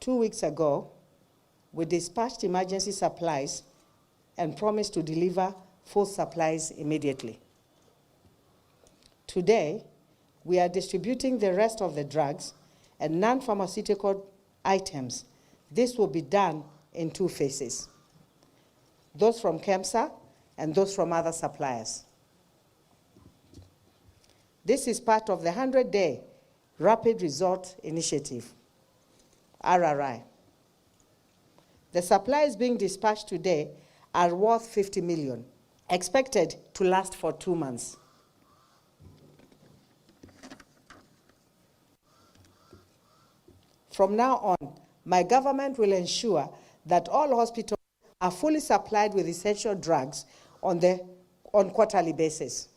2 weeks ago, we dispatched emergency supplies and promised to deliver full supplies immediately. Today, we are distributing the rest of the drugs and non-pharmaceutical items. This will be done in two phases: those from KEMSA and those from other suppliers. This is part of the 100-day Rapid Resort Initiative, RRI. The supplies being dispatched today are worth 50 million, expected to last for 2 months. From now on, my government will ensure that all hospitals are fully supplied with essential drugs on quarterly basis.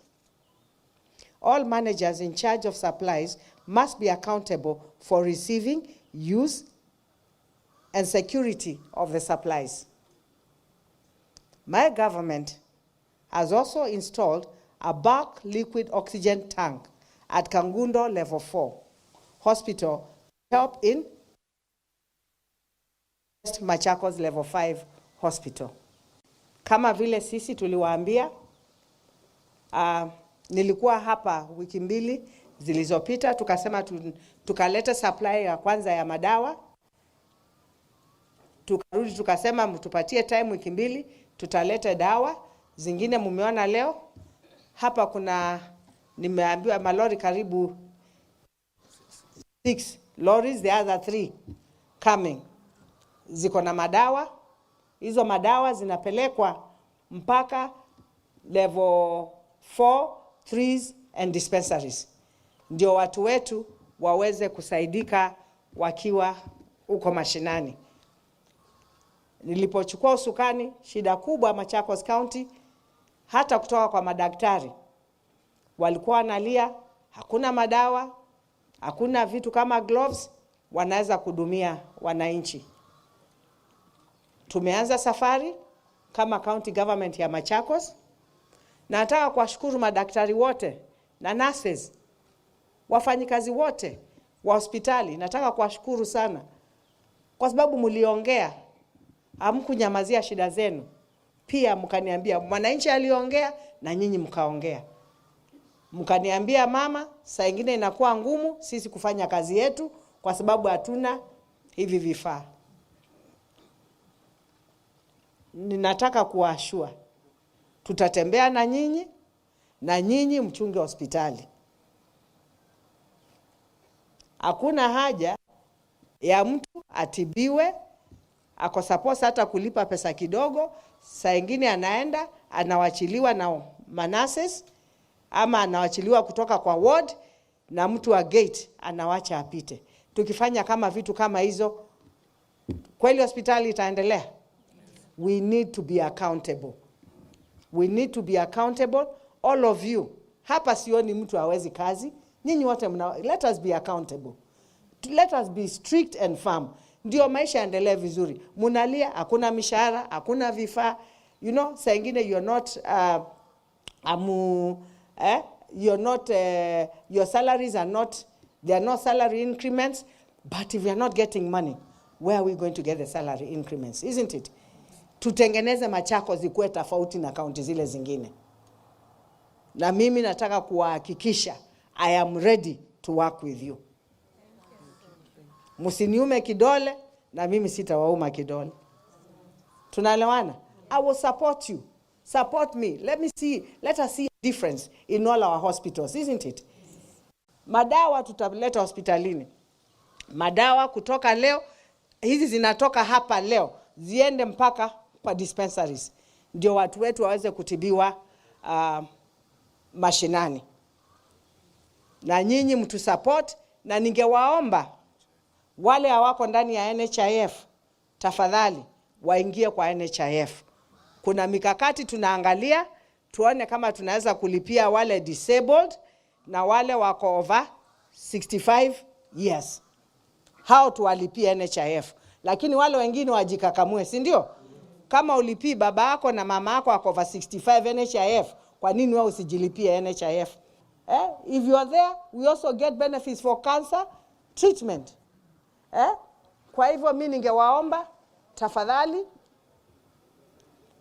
All managers in charge of supplies must be accountable for receiving, use, and security of the supplies. My government has also installed a bulk liquid oxygen tank at Kangundo Level 4 Hospital to help in Machakos Level 5 Hospital. Kama vile sisi tuliwaambia, nilikuwa hapa wiki 2 zilizopita, tukasema tukaleta supply ya kwanza ya madawa, tukarudi tukasema mtupatie time wiki 2, tutaleta dawa zingine. Mumeona leo hapa kuna, nimeambiwa malori karibu six lorries, the other three coming, ziko na madawa. Hizo madawa zinapelekwa mpaka level 4, 3 and dispensaries, ndio watu wetu waweze kusaidika wakiwa huko mashinani. Nilipochukua usukani, shida kubwa Machakos County, hata kutoka kwa madaktari walikuwa wanalia, hakuna madawa, hakuna vitu kama gloves, wanaweza kuhudumia wananchi. Tumeanza safari kama county government ya Machakos, na nataka kuwashukuru madaktari wote na nurses, wafanyikazi wote wa hospitali. Nataka kuwashukuru sana kwa sababu mliongea, hamkunyamazia shida zenu. Pia mkaniambia, mwananchi aliongea na nyinyi mkaongea, mkaniambia mama, saa ingine inakuwa ngumu sisi kufanya kazi yetu kwa sababu hatuna hivi vifaa. Ninataka kuwaassure tutatembea na nyinyi na nyinyi mchunge hospitali. Hakuna haja ya mtu atibiwe ako suppose hata kulipa pesa kidogo, saa ingine anaenda anawachiliwa na manurses ama anawachiliwa kutoka kwa ward na mtu wa gate anawacha apite. Tukifanya kama vitu kama hizo, kweli hospitali itaendelea? We need to be accountable. We need to be accountable, all of you. Hapa sioni mtu hawezi kazi. Nyinyi wote mna, let us be accountable. Let us be strict and firm. Ndio maisha yaendelee vizuri. Munalia, hakuna mishahara, hakuna vifaa. Saa ingine you're not amu, eh, you're not your salaries are not, there are no salary increments, but if we are not getting money, where are we going to get the salary increments, isn't it? Tutengeneze Machakos zikuwe tofauti na kaunti zile zingine, na mimi nataka kuwahakikisha I am ready to work with you. Msiniume kidole na mimi sitawauma kidole. Tunaelewana? I will support you. Support me. Let me see, let us see a difference in all our hospitals, isn't it? Madawa tutaleta hospitalini. Madawa kutoka leo, hizi zinatoka hapa leo, ziende mpaka kwa dispensaries, ndio watu wetu waweze kutibiwa mashinani. Na nyinyi mtu support, na ningewaomba wale hawako ndani ya NHIF tafadhali waingie kwa NHIF. Kuna mikakati tunaangalia tuone kama tunaweza kulipia wale disabled na wale wako over 65 years, hao tuwalipie NHIF, lakini wale wengine wajikakamue, si ndio? Kama ulipii baba yako na mama yako ako over 65 NHIF, kwa nini wewe usijilipie NHIF? Eh? If you are there, we also get benefits for cancer treatment. Eh? Kwa hivyo mi ningewaomba tafadhali,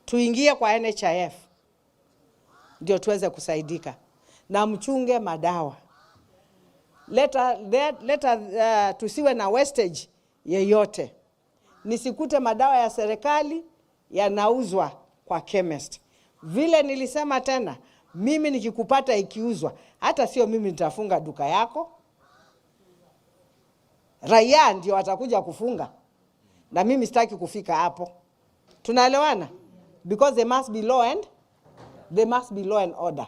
tuingie kwa NHIF ndio tuweze kusaidika, na mchunge madawa. Leta, tusiwe na wastage yeyote. Nisikute madawa ya serikali yanauzwa kwa chemist. Vile nilisema tena, mimi nikikupata ikiuzwa, hata sio mimi nitafunga duka yako, raia ndio watakuja kufunga, na mimi sitaki kufika hapo. Tunaelewana? Because there must be law and there must be law and order.